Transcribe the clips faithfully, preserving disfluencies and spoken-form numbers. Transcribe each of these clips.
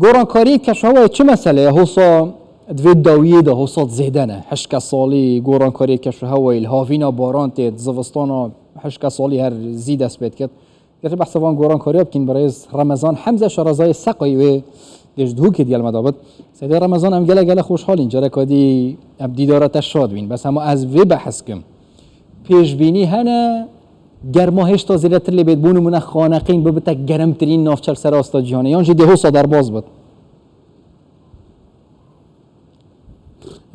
Gorankariyê kevşehewayê çi mesele ye? Hosa di vê dawiyê de hosa zêde ne. Hişke salî gorankariyê kevşehewayê li havîna baran tê, di zivistana hişke salî her zî dest pê dikit. Gerçi behsa van gorankariya bikîn, birêz Remezan Hemze Şarezayê Seqayî wê dê ji Duhokê digel me de bit. Seyda Remezan, em gelek gelek xweşhal în. Careka dî em dîdara te şad bîn. Bes hema ez vê behs kim. Pêşbînî hene, germa hêşta zêdetir lê bêt, bo nimûne xaneqîn bibite germtirîn navçe li ser asta cîhanê, yan jî dê hosa derbas bit?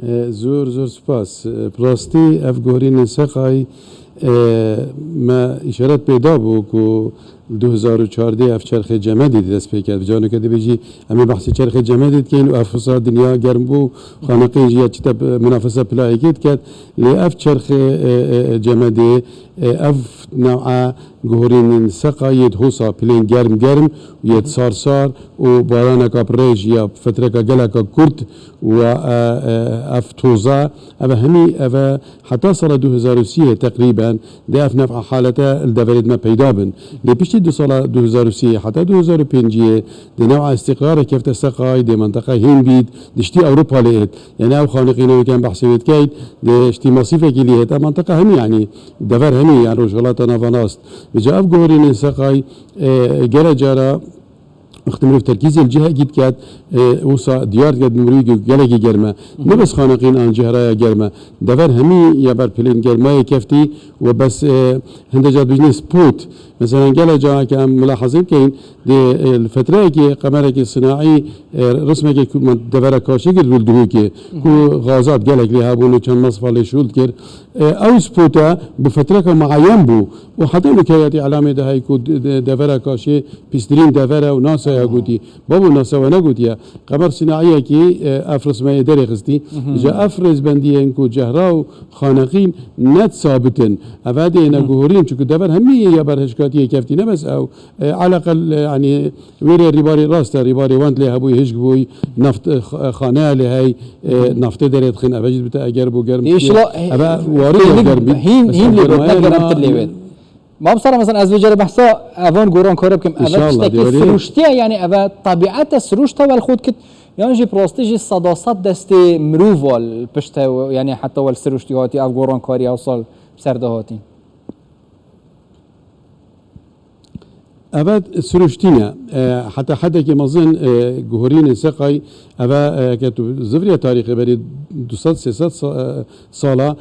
E, zor, zor spas. E, bi rastî ev guherînên Seqay, e, me îşaret pê dabû ku li du hezar û çardeh ev çerxê Cemedî dest pê ket. Bi careke dibêjî, em ê behsê çerxê Cemedî dikeyin û ev wisa dinya germ bû, xaneqîn jî ya çi te minafese pilayekê diket. Lê ev çerxê, e, e, e, Cemedê, e, ev new'a guherînên Seqa yê di hosa pilên germ germ û yê di sar sar û baraneka bi rêj ya fetreka geleka kurt û, e, e, ev toza, ev hemî, ev heta sala du hezar û sî teqrîben dê ev new'a halete li deverê me peyda bin. Lê piştî du sala du hezar û sî heta du hezar û pêncî de new'a îstîqrarê kefte Seqay, dê menteqa hîn bît, diştî Ewropa lê êt. Yani ew xaneqîna wê ke em behsê wê dikeyt, dê ştî masîfekî lê hête. Ev manteka hemî, yani dever hemî, yani Rojhilata Nava nas. Vêca ev guherînên Seqay, e, gele cara wextê mirov terkîzê li cihekî diket, e, wisa diyar diket mirovî ku gelekî germ e. Ne bes xaneqîn an cihra ya germ e. Dever hemî ya ber pilên germayê keftî û bes, e, hinde ca dibêjinê spot. Mesela gele cara ke em milaheze bikeyin, Dê, e, li fetreyekê qemerekê sinaî, e, rismekê ku me devera Kaşê kir li Duhokê, ku xazat gelek lê hebûn û çend mesifa lê şûl dikir. E, ew spota bi fetreka muayen bû û heta nûke ya di îlamê de heye ku de-, de-, devera Kaşê pîstirîn dever e û nasa ya gotî. Babo nasa we negotiye. Qemer sinaiyekî, e, ev rismeyê derêxistî. Ji ev rêzbendiyên ku cehra û xaneqîn net sabit in. Ev dê ne guhorîn, çunku dever hemî ya ber hişkatiyê keftî, ne bes ew. E, eleqel, e, yani, wêrê rîbarê rast e, rîbarê wend lê hebûyî, hişk bûyî, naft, e, x-, e, xaneya lê hey, e, naftê derê dixin, eve jî dibite eger bû germ Tê bûye. Îşla, e, Eve warî fêlik germ bî. Hîn, Mesela hîn lê got, ne germaya germtir lê wêt. Mam sara, mesela, ez vê carê behsa evan goran kore bikim. Eve tiştekî siruştiye, yani eve tabiete siruşte wel xwe dikit, yan jî bi rastî jî seda sed destê mirov wel pişt hew, yani heta wel siruştî hatî ev gorankariya ew sal ser de hatî. Eve siruştî ne. E, heta hedekê mezin, e, guhorînên Seqay, eve, e, ke tu zivriya tarîxê berî du sed sê sed sa-, e, sala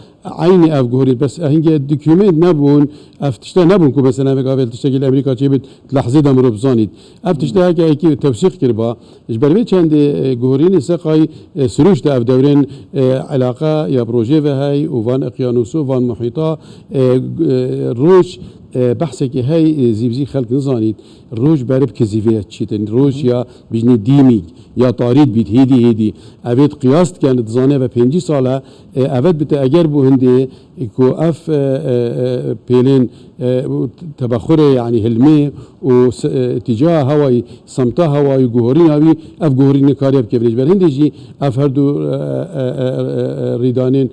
eynî ev guhorîn. Bes hingê dokûment nebûn, ev tişte nebûn ku mesela vê gavê tiştekî li Amerîka çêbit, di lehzê de mirov bizanît. Ev tişte heke yekî tewsîq kiriba. Ji ber vê çendê, e, guhorînê Seqay, e, sirûşt ev dewrên, e, eleqa ya bi rojê ve hey û van eqyanûs û van muhîta, e, g-, e, roj, e, behsekê hey, e, zî bi zî xelk nizanît. Roj berib kizî vê çîtin. Roj ya bijnî dîmî ya tarît bît, hêdî hêdî. Ev ê qiyas dikin, dizane ve pêncî sal e, e, evet bite eger bû hindê, ku ev, e, e, e, pêlên, e, û tebexurê, yani hilmê û se-, e, tîcaha hewayî, semta hewayî, guhorîna wî, ev guhorînê kariye bike vê ji ber. Hindê jî ev her du, e, e, e, e, e, rîdanên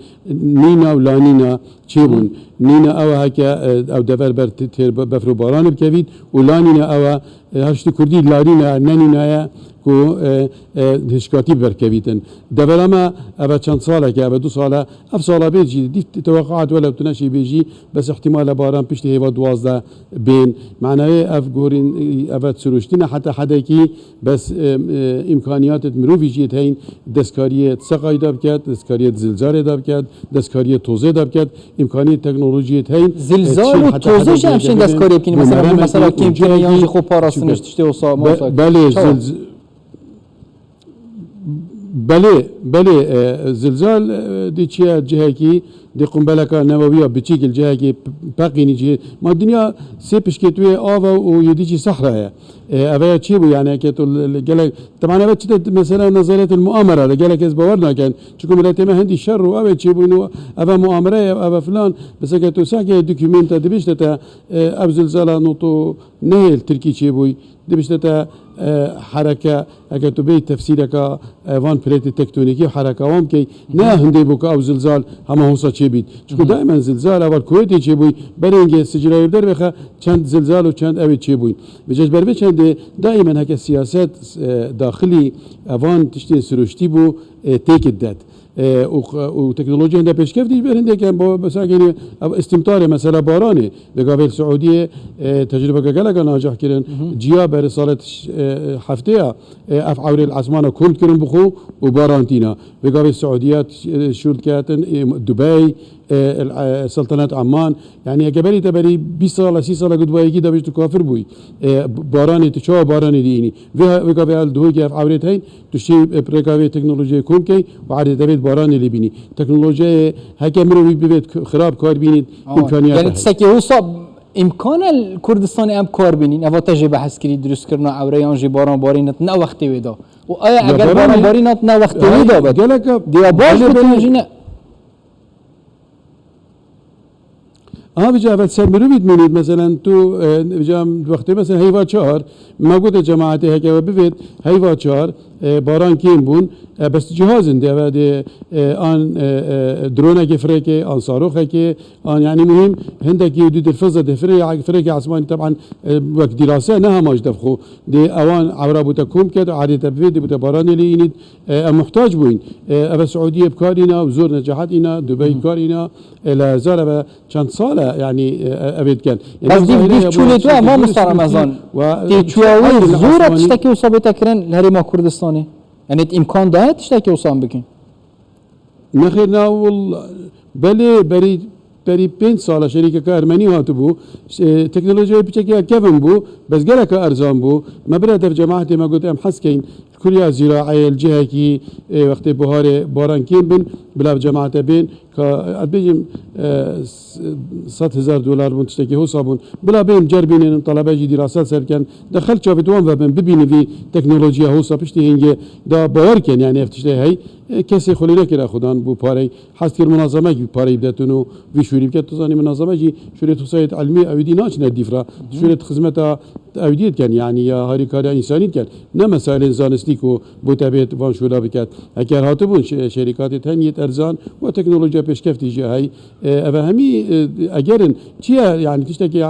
nîna û lanîna çêbûn. Nîna ew e heke, e, ew dever ber t-, têr be-, befr û baran bikevît û lanîna ew e, e, her tiştî kurdî lanîna, nenîna ye ku, e, e, hişkatî berkevîtin. Devera me, eve çend saleke, eve du sale, ev sala bê jî, dî teweqaat welew tu neşî bê jî, bes ihtimale baran piştî hêva duwazdeh bên. Manayê ev gorîn, ev sirûştine heta hedekî, bes, e, e, îmkaniyatê mirovî jî yê heyîn destkariyê seqayî de biket, destkariyê zilzarê de biket, destkariyê tozê de biket, îmkaniyê teknolojiyê heyîn, e, Zilzal çin û heta tozê hedekî jî em şên yekê destkariyê bikîn. Mesela, merhemek mesela û kêmkirin yan cihekî jî xwe parastin çûke. Ji tiştê wisa, Be-, wisa. Belê, Çawa? zilz-, Belê, belê, e, zilzal, e, dê çiye cihekî, dê qumbeleka newewiya biçîk li cihekî p-, peqînî cihê. Ma dinya sê pişkê tu yê av e û yê dî jî sehra ye. E, eve ya çi bû, yani, eke tu li, li gelek, teban eve çi de mesela nezaretin muamera de gelek ez bawer naken. Çunku miletê me hindî şer û eve çi bûn û eve muamere ye, eve filan. Mesela ke tu sanki dokumenta dibişte te, e, ev zilzala noto nehê li Tirkî çi bûy. Dibişte te, e, hereke, eke tu bêyî tefsîreka, e, van plêtê tektonîkî û hereka wan bikey, ne hindê bû ku ew zilzal hema hosa çêbît. Çunku daimen zilzal, heval Kuweytê çêbûy, berê hingê sicila wê dervexe çend zilzal û çend ewê çêbûyn. Vêca ji ber vê çendê daimen heke siyaset, e, daxilî evan tiştên siruştî bû, e, têk didet. E, û, û teknolojî hinde pêşkevtî ji ber hindek em bo, mesela, gênî ev îstîmtarê, mesela, baranê. Vêga vê li Siûdiyê, e, tecrûbeke gelek a najih kirin. Ciya berê sala tiş-, e, heftê ya, e, ev ewrê li esmana kom dikirin bi xwe û baran tîna. Vêga vê Siûdiya, e, şûl diketin, e, Dubey, e, el-, e, Seltenet Amman. Yanî heke berî te berî bîst sala, sî sala ku di wayekî de bêjî tu kafir bûyî. E, baranê tu çawa baranê dînî? Vê, vêga vê hal Duhokê ev ewrê heyn, tu şî, e, rêka vê teknolojiyê kom key û erdê te vê baranê lê bînî. Teknolojiyê heke mirovî bivêt k-, xirab kar bînî, Ama, îmkaniyet yani heye. Tiştekî wisa îmkan e li Kurdistanê em kar bînîn. Eva te jê behs kirî dirustkirina ewre yan jî baran barînet ne wextê wê de. Û aya Ya eger baran baran barînet ne wextê wê de be. Geleka Diya baş belê, bi belê. Jî ne. Aha, vêca evet ser mirovî dimînît, meselen tu, e, vêca wextê mesela heyva çar, me gote cemaetê heke we bivêt, heyva çar, e, baran kêm bûn, e, bes cihazin de ve de, e, an, e, e, dronekê firêkê, an saroxekê, an yani muhîm hindekî du dilfize de firê, firêkê asmanî teban, e, wek dîrase ne hema ji dev xwe. Dê ewan ewra bûte kom ket, erdê te bivê, dê bûte baranê lê înît, E, em muhtac bûyn. E, eve Siûdiyê bi kar îna, zor necahet îna, Dubey bi kar îna, e, li hezar eve çend sal e, yanî, e, e, evê dikin. Yanî, Bes ev dîv, dîv ya çûlê bû tu, e, mamosta Remezan. Tê çûya wê zor e tiştekî wisa bête kirin li Herêma Kurdistanê? Yanî îmkan daye tiştekî wisa em bikin? Nexêr, na, wal-, belê, berî, berî pênc sala şerîkeke ermenî hatibû. E, teknolojiyayê piçekê kevin bû, bes geleke erzan bû. Me bira dev cemaetê me got, em hez keyin, kurya zîraeyê li cihekî, e, wextê buharê baran kêm bin, bila bi cemaete bên, ka, ez bêjim, e, s-, sed hezar dolar bûn, tiştekî hosa bûn. Bila bên cerbînên talebe jî dîrasa ser bikin. De xelk çavê wan vebin, bibînin vî teknolojiya hosa piştî hingê da bawer ken, yani ev tiştê hey. E, kesê xwe lê nekire xudan bû parey. Hez kir munazemek vî parey bidetin û vî şûrî bike. Tu zanî munazeme jî şûrê tu sayet elmî ew dî naçine dîf re. Şûrê tu xizmeta ew dî diken, yani ya harîkariya însanî diken. Ne mesailên zanistî ku bo te bêt van şûra biket. Eger hatibûn şe-, şerîkatê teniyê erzan û teknolojiya pêşkeftî jî hey. E, eve hemî, e, egerin. Çi ye, yani tiştekî, e, e,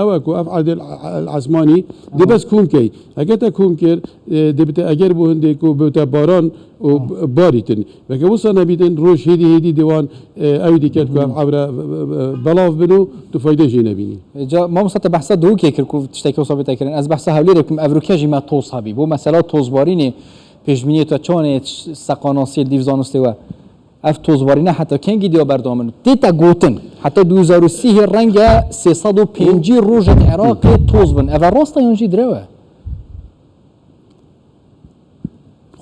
ew e ku ev erdê el-, el-, esmanî dê bes kom key. Eger te kom kir, e, dê bite eger bo hindê ku bo te baran û b-, barîtin. Veke wisa nebîtin, roj hêdî hêdî dê wan, e, ew diket ku ev ewre, e, e, belav bin û tu fayde jê nebînî. E, ca, mamosta te behsa Duhokê kir ku tiştekî wisa bête kirin. Ez behsa Hewlêrê bikim, evroke jî me toz hebî. Bo mesela tozbarînê pêşbîniyê te çawanê seqanasiyê li dîv zanistê we? Ev tozbarîne heta kengî diya berdewam in? Tê te gotin, heta du hezar û sî renge sê sed û pêncî rojên Iraqê toz bin. Ev e rast e yan jî direw e?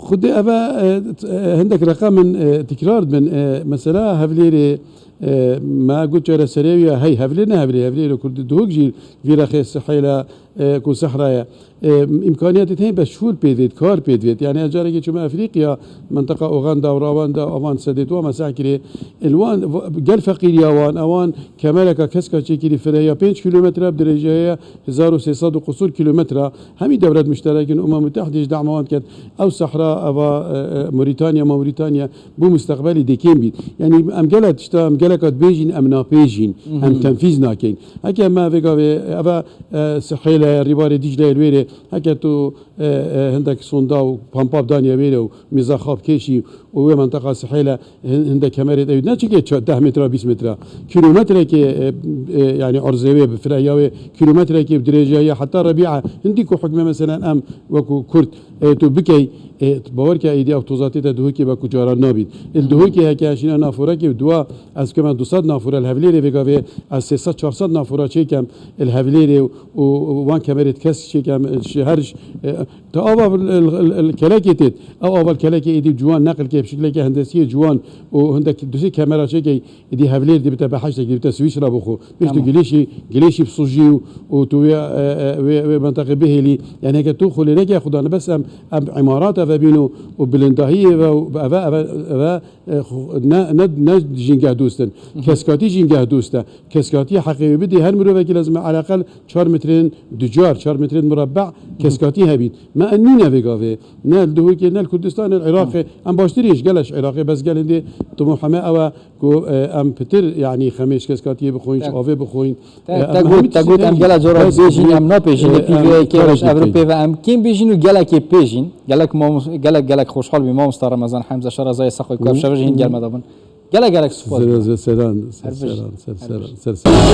Xwedê ev e, e, hindek reqem in, e, tikrar dibin. E, mesela Hevlêrê, e, me got çareserê wî ya hey, Hevlêr ne Hevlêr, Hevlêr û Kurd Duhok jî vî rexê Sihêla, e, ku sehra ye. E, îmkaniyetê heye bes şûr pê divêt, kar pê divêt. Yani ez carekê çûme Efrîqya, menteqa Uganda û Rawanda, avan sedê dua me seh kirê. Li wan, v-, gel feqîriya wan, ewan kemereka keska çêkirî fire ya pênc kîlometre bi dirêjiya hezar û sê sed û qusur kîlometre. Hemî dewlet muşterek in, Umem Mutehde ji dema wan diket. Ew sehra, eva, e, e, Murîtanya, ma Murîtanya, bo mustaqbelî dê kêm bît. Yani em gelek tişta, em geleka dibêjîn, em napêjîn, em tenfîz nakeyn. Heke me vê gavê, eve, e, Sihêle, Rîbarê Dîcleyê li wêrê, heke tu, e, e, hindek sonda û pampap daniye wêrê û mêza xap kêşî û wê menteqa Sihêle hin-, hindek kemerê ew ne çike ça-, deh metre, bîst metre. Kilometrekê, e, e, yani erzê wê bi fireya wê kilometrekê bi dirêjiya ya heta Rebîa hindî ku hukme meselen em wekû Kurd, e, tu bikey, e, tu bawer ke êdî ew tozatê te Duhokê be ku caran nabît. Li Duhokê heke şîna naforekê dua, ez keme du sed nafore li Hevlêrê vê gavê, ez sê sed çar sed nafora çêkem li Hevlêrê û, û wan kemerê kes çêkem, e, ji her, e, te ava li, li, li, li kelekê têt. Ew ava li kelekê êdî ciwan neqil ke bi şikleke hendesiyê ciwan û hindek du sê kemera çêkey. Êdî Hevlêr dibite behiştek, dibite Swîsra bo xwe. Pêş tu Tamam. gilêşî, gilêşî bi sujî û, û tu wê, e, e, wê, wê menteqê bihêlî. Yani heke tu xwe lê neke xudan, bes em, em îmarat eve bîn û, û bilindahiyê ve û eve, eve, eve, e, xwe, ne, ne, ne jîngeh dost in. Hı hı. Keskatî jîngeh dost e. Keskatî heqê wê bidê. Her mirovekî lazim e eleqel çar metrên ducar, çar metrên murabbe Hı hı. keskatî hebît. Nîne vê gavê. Ne li Duhokê, ne li Kurdistanê, ne li Iraqê. Em baştirî ji gelek ji Iraqê, bes gelên dê timo heme ew e ku, e, em pitir, yanî xemê şikestkatiyê bixwin, ji avê bixwin. Te, e, te em got, hemî te tiştî got, em gelek cara bêjîn, em napêjîn, e, pîvê em kê karek baş Ewropê ve em kêm bêjîn û gelekê pêjîn. Gelek mamost-, gelek, gelek xweşhal bî mamosta Remezan Hemze, şera zayê sexoy ku ev şev jî hîn gel me dabin. Gelek, gelek spas. Seran, seran, ser, seran, ser, seran, ser, seran.